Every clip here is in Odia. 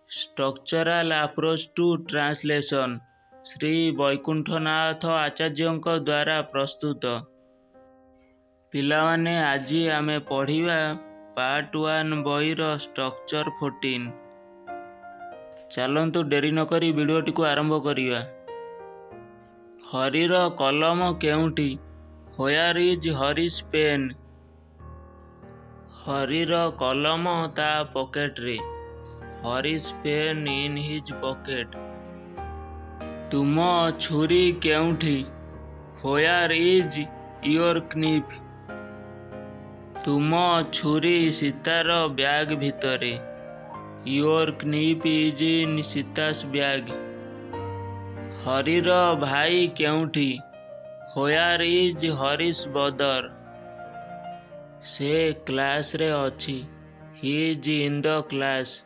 Structural approach to translation, Shri Baikunthanath ଆଚାର୍ଯ୍ୟଙ୍କ ଦ୍ୱାରା ପ୍ରସ୍ତୁତ। ପିଲାମାନେ, ଆଜି ଆମେ ପଢ଼ିବା ପାର୍ଟ 1 ବହିର ଷ୍ଟ୍ରକ୍ଚର 14। ଚାଲନ୍ତୁ, ଡେରି ନକରି ଭିଡ଼ିଓଟିକୁ ଆରମ୍ଭ କରିବା। ହରିର କଲମ କେଉଁଠି? Where is Hari's pen? ହରିର କଲମ ତା ପକେଟରେ। Hari's pen in his pocket. ତୁମ ଛୁରୀ କେଉଁଠି? Where is your knife? ତୁମ ଛୁରୀ ସୀତାର ବ୍ୟାଗ ଭିତରେ। Your knife is in Sita's bag. ହରିର ଭାଇ କେଉଁଠି? Where is Hari's brother? ସେ କ୍ଲାସରେ ଅଛି। He is in the class.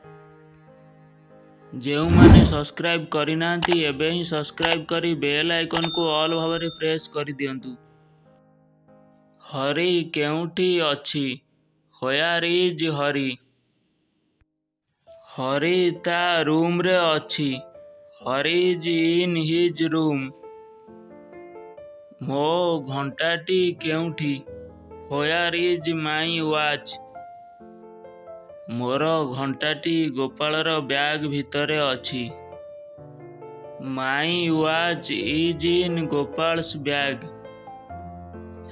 ଯେଉଁମାନେ ସବସ୍କ୍ରାଇବ୍ କରିନାହାନ୍ତି, ଏବେ ହିଁ ସବସ୍କ୍ରାଇବ୍ କରି ବେଲ୍ ଆଇକନ୍କୁ ଅଲ୍ ଭାବରେ ପ୍ରେସ୍ କରିଦିଅନ୍ତୁ। ହରି କେଉଁଠି ଅଛି? Where is Hari? Hari ତା ରୁମ୍ରେ ଅଛି। Hari is in his room. ମୋ ଘଣ୍ଟାଟି କେଉଁଠି? Where is my watch? ମୋର ଘଣ୍ଟାଟି ଗୋପାଳର ବ୍ୟାଗ ଭିତରେ ଅଛି। My watch is in Gopal's bag.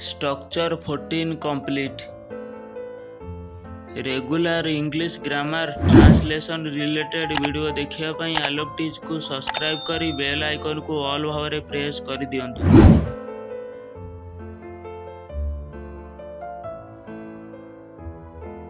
Structure 14 complete. Regular English grammar, translation related video ଦେଖିବା ପାଇଁ ଆଲୋକ ଟିଚ୍କୁ ସବସ୍କ୍ରାଇବ୍ କରି ବେଲ୍ ଆଇକନ୍କୁ ଅଲ୍ ଭାବରେ ପ୍ରେସ୍ କରିଦିଅନ୍ତୁ।